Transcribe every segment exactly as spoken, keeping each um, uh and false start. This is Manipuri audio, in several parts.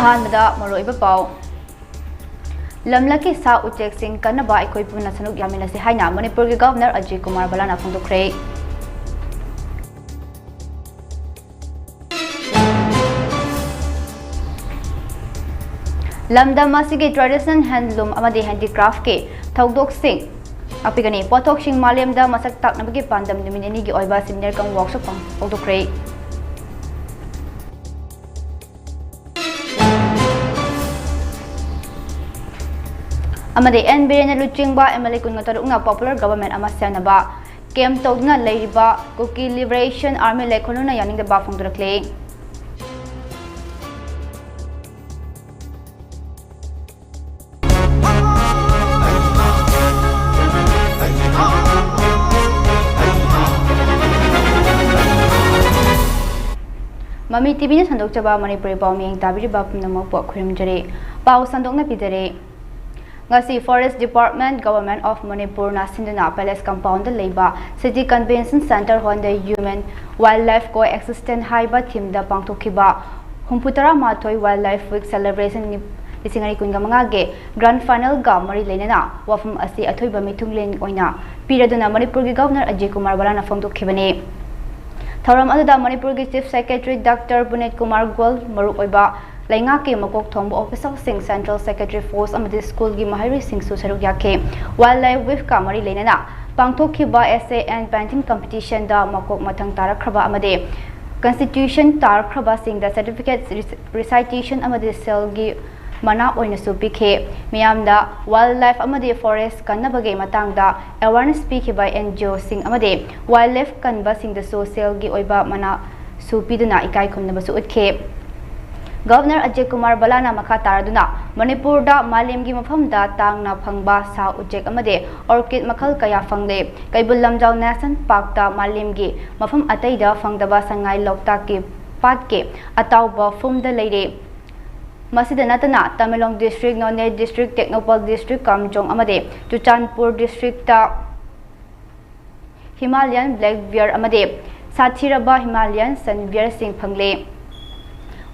ꯑꯍꯥꯟꯕꯗ ꯃꯔꯨꯑꯣꯏꯕ ꯄꯥꯎ꯫ ꯂꯝꯂꯛꯀꯤ ꯁꯥ ꯎꯆꯦꯛꯁꯤꯡ ꯀꯟꯅꯕ ꯑꯩꯈꯣꯏ ꯄꯨꯟꯅ ꯁꯔꯨꯛ ꯌꯥꯃꯤꯟꯅꯁꯤ ꯍꯥꯏꯅ ꯃꯅꯤꯄꯨꯔꯒꯤ ꯒꯚꯔꯅꯔ ꯑꯖꯌ ꯀꯨꯃꯥꯔ ꯕꯂꯥꯅ ꯐꯣꯡꯗꯣꯛꯈ꯭ꯔꯦ꯫ ꯂꯝꯗꯝ ꯑꯁꯤꯒꯤ traditional handloom ꯑꯃꯗꯤ handicraftꯀꯤ ꯊꯧꯗꯣꯛꯁꯤꯡ ꯉꯥꯛꯄꯤꯒꯅꯤ꯫ ꯄꯣꯠꯊꯣꯛꯁꯤꯡ ꯃꯥꯂꯦꯝꯗ ꯃꯁꯛ ꯇꯥꯛꯅꯕꯒꯤ ꯄꯥꯟꯗꯝ ꯅꯨꯃꯤꯠ ꯅꯤꯅꯤꯒꯤ ꯑꯣꯏꯕ seminar cum workshop ꯄꯥꯡ-, ꯍꯧꯗꯣꯛꯈ꯭ꯔꯦ꯫ ꯑꯃꯗꯤ ꯑꯦꯟ ꯕꯤꯔꯦꯟꯅ ꯂꯨꯆꯤꯡꯕ MLA ꯀꯨꯟꯒ ꯇꯔꯨꯛꯅ popular government ꯑꯃ ꯁꯦꯝꯅꯕ camp ꯇꯧꯗꯨꯅ ꯂꯩꯔꯤꯕ Kuki Liberation Army ꯂꯩꯈꯣꯜꯂꯨꯅ ꯌꯥꯅꯤꯡꯗꯕ ꯐꯣꯡꯗꯣꯔꯛꯂꯦ꯫ ꯃꯃꯤ ꯇꯤꯚꯤꯅ ꯁꯟꯗꯣꯛꯆꯕ ꯃꯅꯤꯄꯨꯔꯤ ꯄꯥꯎ ꯃꯤꯠꯌꯦꯡ ꯇꯥꯕꯤꯔꯤꯕ ꯄꯨꯝꯅꯃꯛꯄꯨ ꯈꯨꯔꯨꯝꯖꯔꯤ꯫ ꯄꯥꯎ ꯁꯟꯗꯣꯛꯅ ꯄꯤꯖꯔꯤ꯫ ꯉꯁꯤ Forest Department, Government of ꯃꯅꯤꯄꯨꯔꯅ ꯁꯤꯟꯗꯨꯅ Palace Compoundꯗ ꯂꯩꯕ City Convention Centre Hallꯗ Human Wildlife Coexistence ꯍꯥꯏꯕ themeꯗ ꯄꯥꯡꯊꯣꯛꯈꯤꯕ ꯍꯨꯝꯐꯨ ꯇꯔꯥ ꯃꯥꯊꯣꯏ Wildlife Week Celebration ꯂꯤꯁꯤꯡ ꯑꯅꯤ ꯀꯨꯟꯒ ꯃꯉꯥꯒꯤ grand finalꯒ ꯃꯔꯤ ꯂꯩꯅꯅ ꯋꯥꯐꯝ ꯑꯁꯤ ꯑꯊꯣꯏꯕ ꯃꯤꯊꯨꯡꯂꯦꯟ ꯑꯣꯏꯅ ꯄꯤꯔꯗꯨꯅ ꯃꯅꯤꯄꯨꯔꯒꯤ ꯒꯚꯔꯅꯔ ꯑꯖꯌ ꯀꯨꯃꯥꯔ ꯕꯂꯥꯅ ꯐꯣꯡꯗꯣꯛꯈꯤꯕꯅꯤ꯫ ꯊꯧꯔꯝ ꯑꯗꯨꯗ ꯃꯅꯤꯄꯨꯔꯒꯤ Chief Secretary doctor Punit Kumar Goel, ꯃꯔꯨꯑꯣꯏꯕ ꯂꯩꯉꯥꯛꯀꯤ ꯃꯀꯣꯛ ꯊꯣꯡꯕ officialꯁꯤꯡ, Central Secretary Force ꯑꯃꯗꯤ ꯁ꯭ꯀꯨꯜꯒꯤ ꯃꯍꯩꯔꯣꯏꯁꯤꯡꯁꯨ ꯁꯔꯨꯛ ꯌꯥꯈꯤ꯫ Wildlife Weekꯀ ꯃꯔꯤ ꯂꯩꯅꯅ ꯄꯥꯡꯊꯣꯛꯈꯤꯕ essay and painting competitionꯗ ꯃꯀꯣꯛ ꯃꯊꯪ ꯇꯥꯔꯛꯈ꯭ꯔꯕ ꯑꯃꯗꯤ constitution ꯇꯥꯔꯛꯈ꯭ꯔꯕꯁꯤꯡꯗ certificate, recitation ꯑꯃꯗꯤ ꯁꯦꯜꯒꯤ ꯃꯅꯥ ꯑꯣꯏꯅꯁꯨ ꯄꯤꯈꯤ꯫ ꯃꯤꯌꯥꯝꯗ wildlife ꯑꯃꯗꯤ forest ꯀꯟꯅꯕꯒꯤ ꯃꯇꯥꯡꯗ awareness ꯄꯤꯈꯤꯕ NGOꯁꯤꯡ ꯑꯃꯗꯤ wildlife ꯀꯟꯕꯁꯤꯡꯗꯁꯨ ꯁꯦꯜꯒꯤ ꯑꯣꯏꯕ ꯃꯅꯥꯁꯨ ꯄꯤꯗꯨꯅ ꯏꯀꯥꯏ ꯈꯨꯝꯅꯕꯁꯨ ꯎꯠꯈꯤ꯫ ꯒꯚꯔꯅꯔ ꯑꯖꯌ ꯀꯨꯃꯥꯔ ꯕꯂꯥꯅ ꯃꯈꯥ ꯇꯥꯔꯗꯨꯅ ꯃꯅꯤꯄꯨꯔꯗ ꯃꯥꯂꯦꯝꯒꯤ ꯃꯐꯝꯗ ꯇꯥꯡꯅ ꯐꯪꯕ ꯁꯥ ꯎꯆꯦꯛ ꯑꯃꯗꯤ orchid ꯃꯈꯜ ꯀꯌꯥ ꯐꯪꯂꯦ꯫ ꯀꯩꯕꯨꯜ ꯂꯝꯖꯥꯎ National Parkꯇ ꯃꯥꯂꯦꯝꯒꯤ ꯃꯐꯝ ꯑꯇꯩꯗ ꯐꯪꯗꯕ ꯁꯉꯥꯏ ꯂꯣꯛꯇꯥꯛꯀꯤ ꯄꯥꯠꯀꯤ ꯑꯇꯥꯎꯕ ꯐꯨꯝꯗ ꯂꯩꯔꯦ꯫ ꯃꯁꯤꯗ ꯅꯠꯇꯅ ꯇꯃꯦꯡꯂꯣꯡ district, ꯅꯣꯅꯦ district, ꯇꯦꯡꯅꯧꯄꯜ district, ꯀꯥꯝꯖꯣꯡ ꯑꯃꯗꯤ ꯆꯨꯔꯆꯥꯟꯄꯨꯔ districtꯇ Himalayan black bear ꯑꯃꯗꯤ ꯁꯥꯊꯤꯔꯕ Himalayan sun bearꯁꯤꯡ ꯐꯪꯂꯦ꯫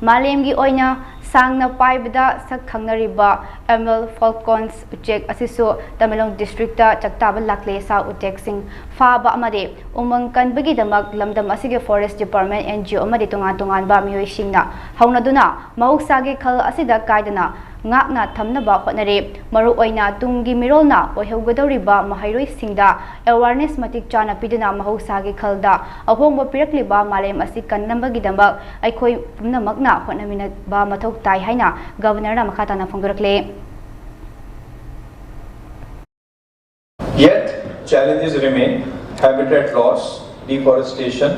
ꯃꯥꯂꯦꯝꯒꯤ ꯑꯣꯏꯅ ꯁꯥꯡꯅ ꯄꯥꯏꯕꯗ ꯁꯛ ꯈꯪꯅꯔꯤꯕ ꯑꯦꯃꯦꯜ ꯐꯥꯜꯀꯣꯟꯁ ꯎꯆꯦꯛ ꯑꯁꯤꯁꯨ ꯇꯃꯦꯡꯂꯣꯡ ꯗꯤꯁꯇ꯭ꯔꯤꯛꯇ ꯆꯥꯛꯇꯥꯕ ꯂꯥꯛꯂꯦ꯫ ꯁꯥ ꯎꯆꯦꯛꯁꯤꯡ ꯐꯥꯕ ꯑꯃꯗꯤ ꯎꯃꯪ ꯀꯟꯕꯒꯤꯗꯃꯛ ꯂꯝꯗꯝ ꯑꯁꯤꯒꯤ forest department, and G O ꯑꯃꯗꯤ ꯇꯣꯉꯥꯟ ꯇꯣꯉꯥꯟꯕ ꯃꯤꯑꯣꯏꯁꯤꯡꯅ ꯍꯧꯅꯗꯨꯅ ꯃꯍꯧꯁꯥꯒꯤ ꯈꯜ ꯑꯁꯤꯗ ꯀꯥꯏꯗꯅ ꯉꯥꯛꯅ ꯊꯝꯅꯕ ꯍꯣꯠꯅꯔꯤ꯫ ꯃꯔꯨꯑꯣꯏꯅ ꯇꯨꯡꯒꯤ ꯃꯤꯔꯣꯜꯅ ꯑꯣꯏꯍꯧꯒꯗꯧꯔꯤꯕ ꯃꯍꯩꯔꯣꯏꯁꯤꯡꯗ ꯑꯦꯋꯥꯔꯅꯦꯁ ꯃꯇꯤꯛ ꯆꯥꯅ ꯄꯤꯗꯨꯅ ꯃꯍꯧꯁꯥꯒꯤ ꯈꯜꯗ ꯑꯍꯣꯡꯕ ꯄꯤꯔꯛꯂꯤꯕ ꯃꯥꯂꯦꯝ ꯑꯁꯤ ꯀꯟꯅꯕꯒꯤꯗꯃꯛ ꯑꯩꯈꯣꯏ ꯄꯨꯝꯅꯃꯛꯅ ꯍꯣꯠꯅꯃꯤꯟꯅꯕ ꯃꯊꯧ ꯇꯥꯏ ꯍꯥꯏꯅ ꯒꯕꯔꯅꯔꯅ ꯃꯈꯥ ꯇꯥꯅ ꯐꯣꯡꯗꯣꯔꯛꯂꯤ꯫ Yet, challenges remain: habitat loss, deforestation,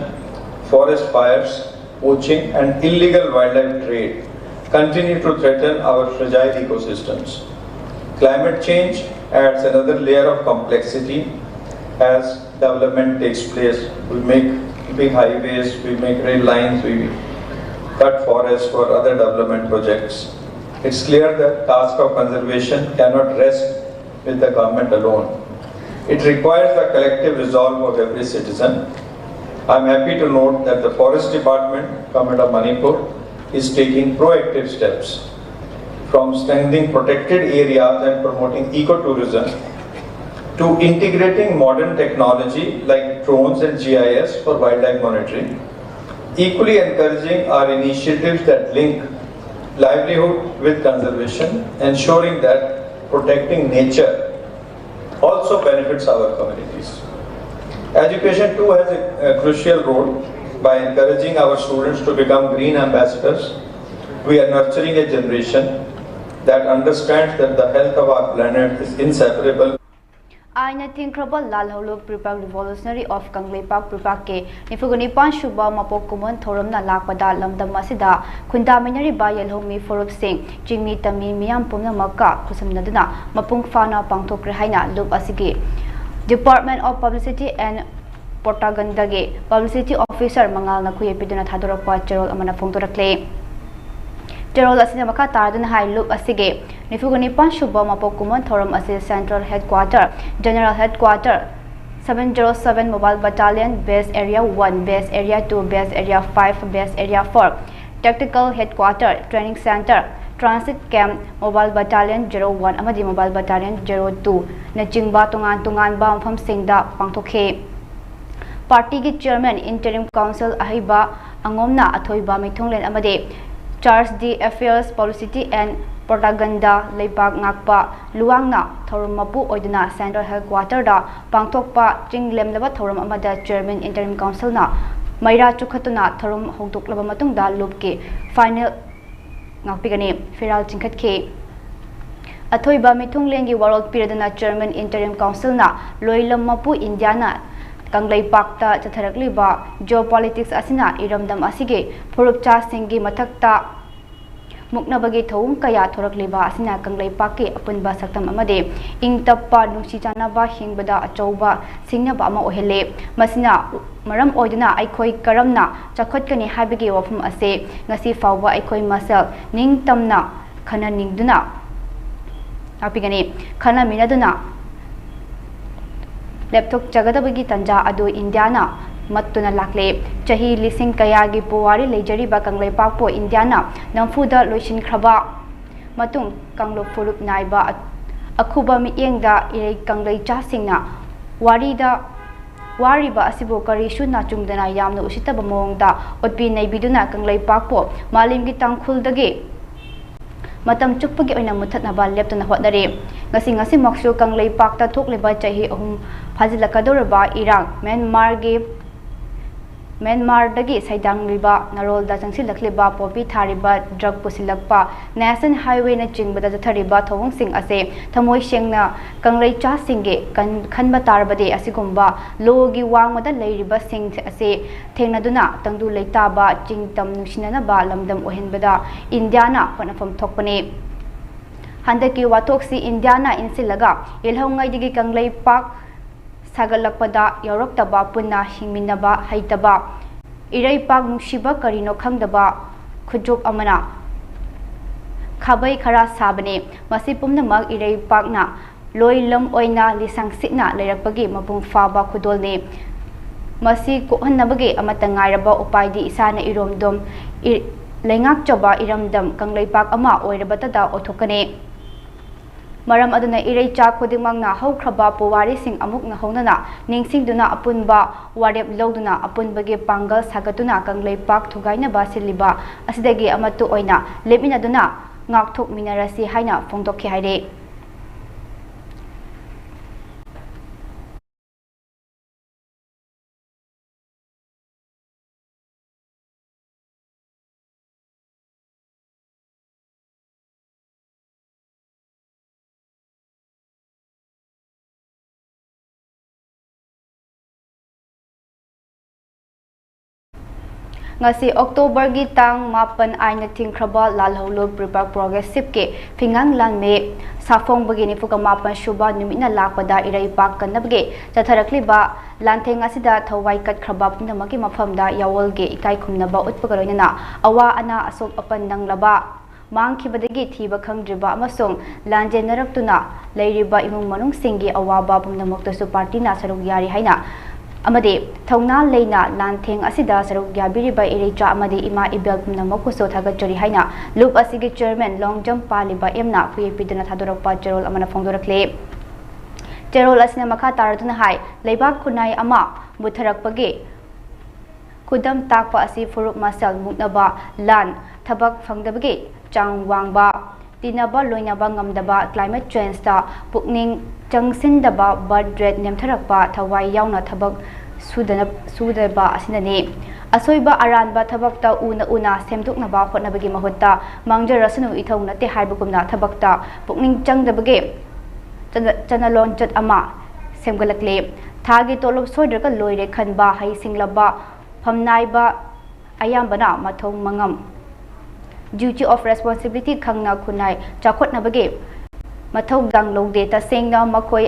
forest fires, poaching, and illegal wildlife trade continue to threaten our fragile ecosystems. Climate change adds another layer of complexity as development takes place. We make big highways, we make rail lines, we cut forests for other development projects. It's clear the task of conservation cannot rest with the government alone. It requires the collective resolve of every citizen. I am happy to note that the Forest Department, Government of Manipur, is taking proactive steps, from strengthening protected areas and promoting ecotourism to integrating modern technology like drones and G I S for wildlife monitoring. Equally encouraging are initiatives that link livelihood with conservation, ensuring that protecting nature also benefits our communities. Education too has a, a crucial role by encouraging our students to become green ambassadors. We are nurturing a generation that understands that the health of our planet is inseparable. ꯑꯥꯏꯟꯅ ꯊꯤꯡꯈ꯭ꯔꯕ ꯂꯥꯜꯍꯧꯂꯨꯞ ꯔꯤꯄꯕ꯭ꯂꯤꯛ ꯔꯤꯚꯣꯂꯨꯁꯅꯔꯤ ꯑꯣꯐ ꯀꯪꯂꯩꯄꯥꯛ ꯔꯤꯄꯥꯛꯀꯤ ꯅꯤꯐꯨꯒ ꯅꯤꯄꯥꯟ ꯁꯨꯕ ꯃꯄꯣꯛ ꯀꯨꯝꯑꯣꯟ ꯊꯧꯔꯝꯅ ꯂꯥꯛꯄꯗ ꯂꯝꯗꯝ ꯑꯁꯤꯗ ꯈꯨꯟꯗꯥꯃꯤꯟꯅꯔꯤꯕ ꯌꯦꯜꯍꯧꯃꯤ ꯐꯨꯔꯨꯞꯁꯤꯡ, ꯆꯤꯡꯃꯤ ꯇꯝꯃꯤ ꯃꯤꯌꯥꯝ ꯄꯨꯝꯅꯃꯛꯀ ꯈꯨꯠꯁꯝꯅꯗꯨꯅ ꯃꯄꯨꯡ ꯐꯥꯅ ꯄꯥꯡꯊꯣꯛꯈ꯭ꯔꯦ ꯍꯥꯏꯅ ꯂꯨꯞ ꯑꯁꯤꯒꯤ Department of Publicity and Propagandaꯒꯤ Publicity Officer ꯃꯉꯥꯜꯅ ꯈꯨꯌꯦꯛ ꯄꯤꯗꯨꯅ ꯊꯥꯗꯣꯔꯛꯄ ꯆꯦꯔꯣꯜ ꯑꯃꯅ ꯐꯣꯡꯗꯣꯔꯛꯂꯤ꯫ ꯆꯦꯔꯣꯜ ꯑꯁꯤꯅ ꯃꯈꯥ ꯇꯥꯔꯗꯨꯅ ꯍꯥꯏ, ꯂꯨꯞ ꯑꯁꯤꯒꯤ ꯅꯤꯐꯨꯒ ꯅꯤꯄꯥꯟ ꯁꯨꯕ ꯃꯄꯣꯛ ꯀꯨꯝꯑꯣꯟ ꯊꯧꯔꯝ ꯑꯁꯤ Central Headquarter, General Headquarter, seven zero seven Mobile Battalion, Base Area one, Base Area two, Base Area five, Base Area four, Tactical Headquarter, Training Center, Transit Camp, Mobile Battalion zero one ꯑꯃꯗꯤ Mobile Battalion zero two ꯅꯆꯤꯡꯕ ꯇꯣꯉꯥꯟ ꯇꯣꯉꯥꯟꯕ ꯃꯐꯝꯁꯤꯡꯗ ꯄꯥꯡꯊꯣꯛꯈꯤ꯫ ꯄꯥꯔꯇꯤꯒꯤ ꯆꯤꯌꯔꯃꯦꯟ, ꯏꯟꯇꯔꯤꯝ ꯀꯥꯎꯟꯁꯤꯜ ꯑꯍꯩꯕ ꯑꯉꯣꯝꯅ ꯑꯊꯣꯏꯕ ꯃꯤꯊꯨꯡꯂꯦꯟ ꯑꯃꯗꯤ Charge d'Affaires, Publicity and Propaganda, ꯂꯩꯕꯥꯛ ꯉꯥꯛꯄ ꯂꯨꯋꯥꯡꯅ ꯊꯧꯔꯝ ꯃꯄꯨ ꯑꯣꯏꯗꯨꯅ Central Headquarterꯗ ꯄꯥꯡꯊꯣꯛꯄ ꯆꯤꯡ ꯂꯦꯝꯂꯕ ꯊꯧꯔꯝ ꯑꯃꯗ ꯆꯤꯌꯔꯃꯦꯟ ꯏꯟꯇꯔꯤꯝ ꯀꯥꯎꯟꯁꯤꯜꯅ ꯃꯩꯔꯥ ꯆꯨꯈꯠꯇꯨꯅ ꯊꯧꯔꯝ ꯍꯧꯗꯣꯛꯂꯕ ꯃꯇꯨꯡꯗ ꯂꯨꯞꯀꯤ ꯐꯥꯏꯅꯦꯜ ꯉꯥꯛꯄꯤꯒꯅꯤ꯫ ꯐꯤꯔꯥꯜ ꯆꯤꯡꯈꯠꯈꯤ꯫ ꯑꯊꯣꯏꯕ ꯃꯤꯊꯨꯡꯂꯦꯟꯒꯤ ꯋꯥꯔꯣꯜ ꯄꯤꯔꯗꯨꯅ ꯆꯤꯌꯔꯃꯦꯟ ꯏꯟꯇꯔꯤꯝ ꯀꯥꯎꯟꯁꯤꯜꯅ ꯂꯣꯏꯂꯝ ꯃꯄꯨ ꯏꯟꯗꯤꯌꯥꯅ ꯀꯪꯂꯩꯄꯥꯛꯇ ꯆꯠꯊꯔꯛꯂꯤꯕ geopolitics ꯑꯁꯤꯅ ꯏꯔꯝꯗꯝ ꯑꯁꯤꯒꯤ ꯐꯨꯔꯨꯞꯆꯥꯁꯤꯡꯒꯤ ꯃꯊꯛꯇ ꯃꯨꯛꯅꯕꯒꯤ ꯊꯧꯑꯣꯡ ꯀꯌꯥ ꯊꯣꯔꯛꯂꯤꯕ ꯑꯁꯤꯅ ꯀꯪꯂꯩꯄꯥꯛꯀꯤ ꯑꯄꯨꯟꯕ ꯁꯛꯇꯝ ꯑꯃꯗꯤ ꯏꯪ ꯇꯞꯄ, ꯅꯨꯡꯁꯤ ꯆꯥꯟꯅꯕ ꯍꯤꯡꯕꯗ ꯑꯆꯧꯕ ꯁꯤꯡꯅꯕ ꯑꯃ ꯑꯣꯏꯍꯜꯂꯤ꯫ ꯃꯁꯤꯅ ꯃꯔꯝ ꯑꯣꯏꯗꯨꯅ ꯑꯩꯈꯣꯏ ꯀꯔꯝꯅ ꯆꯥꯎꯈꯠꯀꯅꯤ ꯍꯥꯏꯕꯒꯤ ꯋꯥꯐꯝ ꯑꯁꯤ ꯉꯁꯤ ꯐꯥꯎꯕ ꯑꯩꯈꯣꯏ ꯃꯁꯦꯜ ꯅꯤꯡꯇꯝꯅ ꯈꯟꯅꯅꯤꯡꯗꯨꯅ ꯉꯥꯛꯄꯤꯒꯅꯤ꯫ ꯈꯟꯅꯃꯤꯟꯅꯗꯨꯅ ꯂꯦꯞꯊꯣꯛꯆꯒꯗꯕꯒꯤ ꯇꯥꯟꯖꯥ ꯑꯗꯨ ꯏꯟꯗꯤꯌꯥꯅ ꯃꯠꯇꯨꯅ ꯂꯥꯛꯂꯦ꯫ ꯆꯍꯤ ꯂꯤꯁꯤꯡ ꯀꯌꯥꯒꯤ ꯄꯨꯋꯥꯔꯤ ꯂꯩꯖꯔꯤꯕ ꯀꯪꯂꯩꯄꯥꯛꯄꯨ ꯏꯟꯗꯤꯌꯥꯅ ꯅꯝꯐꯨꯗ ꯂꯣꯏꯁꯤꯟꯈ꯭ꯔꯕ ꯃꯇꯨꯡ ꯀꯥꯡꯂꯨꯞ ꯐꯨꯔꯨꯞ ꯅꯥꯏꯕ ꯑꯈꯨꯕ ꯃꯤꯠꯌꯦꯡꯗ ꯏꯔꯩ ꯀꯪꯂꯩꯆꯥꯁꯤꯡꯅ ꯋꯥꯔꯤꯗ ꯋꯥꯔꯤꯕ ꯑꯁꯤꯕꯨ ꯀꯔꯤꯁꯨ ꯅꯥꯆꯨꯡꯗꯅ ꯌꯥꯝꯅ ꯎꯁꯤꯠꯇꯕ ꯃꯑꯣꯡꯗ ꯑꯣꯠꯄꯤ ꯅꯩꯕꯤꯗꯨꯅ ꯀꯪꯂꯩꯄꯥꯛꯄꯨ ꯃꯥꯂꯦꯝꯒꯤ ꯇꯥꯡꯈꯨꯜꯗꯒꯤ ꯃꯇꯝ ꯆꯨꯞꯄꯒꯤ ꯑꯣꯏꯅ ꯃꯨꯠꯊꯠꯅꯕ ꯂꯦꯞꯇꯅ ꯍꯣꯠꯅꯔꯤ꯫ ꯉꯁꯤ ꯉꯁꯤꯃꯛꯁꯨ ꯀꯪꯂꯩꯄꯥꯛꯇ ꯊꯣꯛꯂꯤꯕ ꯆꯍꯤ ꯑꯍꯨꯝ ꯐꯥꯖꯤꯜꯂꯛꯀꯗꯧꯔꯕ ꯏꯔꯥꯡ, ꯃ꯭ꯌꯥꯟꯃꯥꯔꯒꯤ ꯃ꯭ꯌꯥꯟꯃꯥꯔꯗꯒꯤ ꯁꯩꯗꯥꯡꯂꯤꯕ ꯅꯔꯣꯜꯗ ꯆꯪꯁꯤꯜꯂꯛꯂꯤꯕ ꯄꯣꯄꯤ ꯊꯥꯔꯤꯕ, ꯗ꯭ꯔꯒ ꯄꯨꯁꯤꯜꯂꯛꯄ, ꯅꯦꯁꯅꯦꯜ ꯍꯥꯏꯋꯦꯅꯆꯤꯡꯕꯗ ꯆꯠꯊꯔꯤꯕ ꯊꯧꯑꯣꯡꯁꯤꯡ ꯑꯁꯤ ꯊꯃꯣꯏ ꯁꯦꯡꯅ ꯀꯪꯂꯩꯆꯥꯁꯤꯡꯒꯤ ꯀꯟ-, ꯈꯟꯕ ꯇꯥꯔꯕꯗꯤ ꯑꯁꯤꯒꯨꯝꯕ ꯂꯣꯒꯤ ꯋꯥꯡꯃꯗ ꯂꯩꯔꯤꯕꯁꯤꯡ ꯑꯁꯤ ꯊꯦꯡꯅꯗꯨꯅ ꯇꯪꯗꯨ ꯂꯩꯇꯥꯕ, ꯆꯤꯡ ꯇꯝ ꯅꯨꯡꯁꯤꯅꯅꯕ ꯂꯝꯗꯝ ꯑꯣꯏꯍꯟꯕꯗ ꯏꯟꯗꯤꯌꯥꯅ ꯍꯣꯠꯅꯐꯝ ꯊꯣꯛꯄꯅꯤ꯫ ꯍꯟꯗꯛꯀꯤ ꯋꯥꯊꯣꯛꯁꯤ ꯏꯟꯗꯤꯌꯥꯅ ꯏꯟꯁꯤꯜꯂꯒ ꯌꯦꯜꯍꯧꯉꯩꯗꯒꯤ ꯀꯪꯂꯩꯄꯥꯛ ꯁꯥꯒꯠꯂꯛꯄꯗ ꯌꯥꯎꯔꯛꯇꯕ, ꯄꯨꯟꯅ ꯍꯤꯡꯃꯤꯟꯅꯕ ꯍꯩꯇꯕ, ꯏꯔꯩꯄꯥꯛ ꯅꯨꯡꯁꯤꯕ ꯀꯔꯤꯅꯣ ꯈꯪꯗꯕ ꯈꯨꯖꯣꯞ ꯑꯃꯅ ꯈꯥꯕꯩ ꯈꯔ ꯁꯥꯕꯅꯤ꯫ ꯃꯁꯤ ꯄꯨꯝꯅꯃꯛ ꯏꯔꯩꯄꯥꯛꯅ ꯂꯣꯏ ꯂꯝ ꯑꯣꯏꯅ ꯂꯤꯁꯪ ꯁꯤꯠꯅ ꯂꯩꯔꯛꯄꯒꯤ ꯃꯄꯨꯡ ꯐꯥꯕ ꯈꯨꯗꯣꯜꯅꯤ꯫ ꯃꯁꯤ ꯀꯣꯛꯍꯟꯅꯕꯒꯤ ꯑꯃꯠꯇ ꯉꯥꯏꯔꯕ ꯎꯄꯥꯏꯗꯤ ꯏꯁꯥꯅ ꯏꯔꯣꯝꯗꯣꯝ ꯏ-, ꯂꯩꯉꯥꯛꯆꯕ ꯏꯔꯝꯗꯝ ꯀꯪꯂꯩꯄꯥꯛ ꯑꯃ ꯑꯣꯏꯔꯕꯇꯗ ꯑꯣꯏꯊꯣꯛꯀꯅꯤ꯫ ꯃꯔꯝ ꯑꯗꯨꯅ ꯏꯔꯩꯆꯥ ꯈꯨꯗꯤꯡꯃꯛꯅ ꯍꯧꯈ꯭ꯔꯕ ꯄꯨꯋꯥꯔꯤꯁꯤꯡ ꯑꯃꯨꯛ ꯅꯧꯍꯧꯅꯅ ꯅꯤꯡꯁꯤꯡꯗꯨꯅ ꯑꯄꯨꯟꯕ ꯋꯥꯔꯦꯞ ꯂꯧꯗꯨꯅ ꯑꯄꯨꯟꯕꯒꯤ ꯄꯥꯡꯒꯜ ꯁꯥꯒꯠꯇꯨꯅ ꯀꯪꯂꯩꯄꯥꯛ ꯊꯨꯒꯥꯏꯅꯕ ꯁꯤꯜꯂꯤꯕ ꯑꯁꯤꯗꯒꯤ ꯑꯃꯠꯇ ꯑꯣꯏꯅ ꯂꯦꯞꯃꯤꯟꯅꯗꯨꯅ ꯉꯥꯛꯊꯣꯛꯃꯤꯟꯅꯔꯁꯤ ꯍꯥꯏꯅ ꯐꯣꯡꯗꯣꯛꯈꯤ ꯍꯥꯏꯔꯤ꯫ ꯉꯁꯤ ꯑꯣꯛꯇꯣꯕꯔꯒꯤ ꯇꯥꯡ ꯃꯥꯄꯟ ꯑꯥꯏꯟꯅ ꯊꯤꯡꯈ꯭ꯔꯕ ꯂꯥꯜꯍꯧꯂꯨꯞ ꯔꯤꯄꯕ꯭ꯂꯤꯛ ꯄ꯭ꯔꯣꯒ꯭ꯔꯦꯁꯤꯞꯀꯤ ꯐꯤꯉꯥꯡ ꯂꯥꯟꯃꯤ ꯁꯥꯐꯣꯡꯕꯒꯤ ꯅꯤꯐꯨꯒ ꯃꯥꯄꯟ ꯁꯨꯕ ꯅꯨꯃꯤꯠꯅ ꯂꯥꯛꯄꯗ ꯏꯔꯩ ꯄꯥꯛ ꯀꯟꯅꯕꯒꯤ ꯆꯠꯊꯔꯛꯂꯤꯕ ꯂꯥꯟꯊꯦꯡ ꯑꯁꯤꯗ ꯊꯋꯥꯏ ꯀꯠꯈ꯭ꯔꯕ ꯄꯨꯝꯅꯃꯛꯀꯤ ꯃꯐꯝꯗ ꯌꯥꯑꯣꯜꯒꯤ ꯏꯀꯥꯏ ꯈꯨꯝꯅꯕ ꯎꯠꯄꯒ ꯂꯣꯏꯅꯅ ꯑꯋꯥ ꯑꯅꯥ ꯑꯁꯣꯛ ꯑꯄꯟ ꯅꯪꯂꯕ, ꯃꯥꯡꯈꯤꯕꯗꯒꯤ ꯊꯤꯕ ꯈꯪꯗ꯭ꯔꯤꯕ ꯑꯃꯁꯨꯡ ꯂꯥꯟꯖꯦꯟꯅꯔꯛꯇꯨꯅ ꯂꯩꯔꯤꯕ ꯏꯃꯨꯡ ꯃꯅꯨꯡꯁꯤꯡꯒꯤ ꯑꯋꯥꯕ ꯄꯨꯝꯅꯃꯛꯇꯁꯨ ꯄꯥꯔꯇꯤꯅ ꯁꯔꯨꯛ ꯌꯥꯔꯤ ꯍꯥꯏꯅ ꯑꯃꯗꯤ ꯊꯧꯅꯥ ꯂꯩꯅ ꯂꯥꯟꯊꯦꯡ ꯑꯁꯤꯗ ꯁꯔꯨꯛ ꯌꯥꯕꯤꯔꯤꯕ ꯏꯔꯩꯆꯥ ꯑꯃꯗꯤ ꯏꯃꯥ ꯏꯕꯦꯜ ꯄꯨꯝꯅꯃꯛꯄꯨꯁꯨ ꯊꯥꯒꯠꯆꯔꯤ ꯍꯥꯏꯅ ꯂꯨꯞ ꯑꯁꯤꯒꯤ ꯆꯤꯌꯔꯃꯦꯟ ꯂꯣꯡꯖꯝ ꯄꯥꯜꯂꯤꯕ ꯑꯦꯝꯅ ꯈꯨꯌꯦꯛ ꯄꯤꯗꯨꯅ ꯊꯥꯗꯣꯔꯛꯄ ꯆꯦꯔꯣꯜ ꯑꯃꯅ ꯐꯣꯡꯗꯣꯔꯛꯂꯤ꯫ ꯆꯦꯔꯣꯜ ꯑꯁꯤꯅ ꯃꯈꯥ ꯇꯥꯔꯗꯨꯅ ꯍꯥꯏ, ꯂꯩꯕꯥꯛ ꯈꯨꯟꯅꯥꯏ ꯑꯃ ꯃꯨꯠꯊꯔꯛꯄꯒꯤ ꯈꯨꯗꯝ ꯇꯥꯛꯄ ꯑꯁꯤ ꯐꯨꯔꯨꯞ ꯃꯁꯦꯜ ꯃꯨꯛꯅꯕ, ꯂꯥꯟ, ꯊꯕꯛ ꯐꯪꯗꯕꯒꯤ ꯆꯥꯡ ꯋꯥꯡꯕ, ꯇꯤꯟꯅꯕ ꯂꯣꯏꯅꯕ ꯉꯝꯗꯕ, climate changeꯇ ꯄꯨꯛꯅꯤꯡ ꯆꯪꯁꯤꯟꯗꯕ, birth rate ꯅꯦꯝꯊꯔꯛꯄ, ꯊꯋꯥꯏ ꯌꯥꯎꯅ ꯊꯕꯛ ꯁꯨꯗꯅ-, ꯁꯨꯗꯕ ꯑꯁꯤꯅꯅꯤ꯫ ꯑꯁꯣꯏꯕ ꯑꯔꯥꯟꯕ ꯊꯕꯛꯇ ꯎꯅ ꯎꯅ ꯁꯦꯝꯗꯣꯛꯅꯕ ꯍꯣꯠꯅꯕꯒꯤ ꯃꯍꯨꯠꯇ ꯃꯥꯡꯖꯔꯁꯅꯨ ꯏꯊꯧ ꯅꯠꯇꯦ ꯍꯥꯏꯕꯒꯨꯝꯅ ꯊꯕꯛꯇ ꯄꯨꯛꯅꯤꯡ ꯆꯪꯗꯕꯒꯤ ꯆꯠꯅ-, ꯆꯠꯅ ꯂꯣꯟꯆꯠ ꯑꯃ ꯁꯦꯝꯒꯠꯂꯛꯂꯤ꯫ ꯊꯥꯒꯤ ꯇꯣꯂꯣꯞ ꯁꯣꯏꯗ꯭ꯔꯒ ꯂꯣꯏꯔꯦ ꯈꯟꯕ, ꯍꯩꯁꯤꯡꯂꯕ ꯐꯝꯅꯥꯏꯕ ꯑꯌꯥꯝꯕꯅ ꯃꯊꯧ ꯃꯉꯝ, duty of responsibility ꯈꯪꯅ ꯈꯨꯟꯅꯥꯏ ꯆꯥꯎꯈꯠꯅꯕꯒꯤ ꯃꯊꯧꯗꯥꯡ ꯂꯧꯗꯦ꯫ ꯇꯁꯦꯡꯅ ꯃꯈꯣꯏ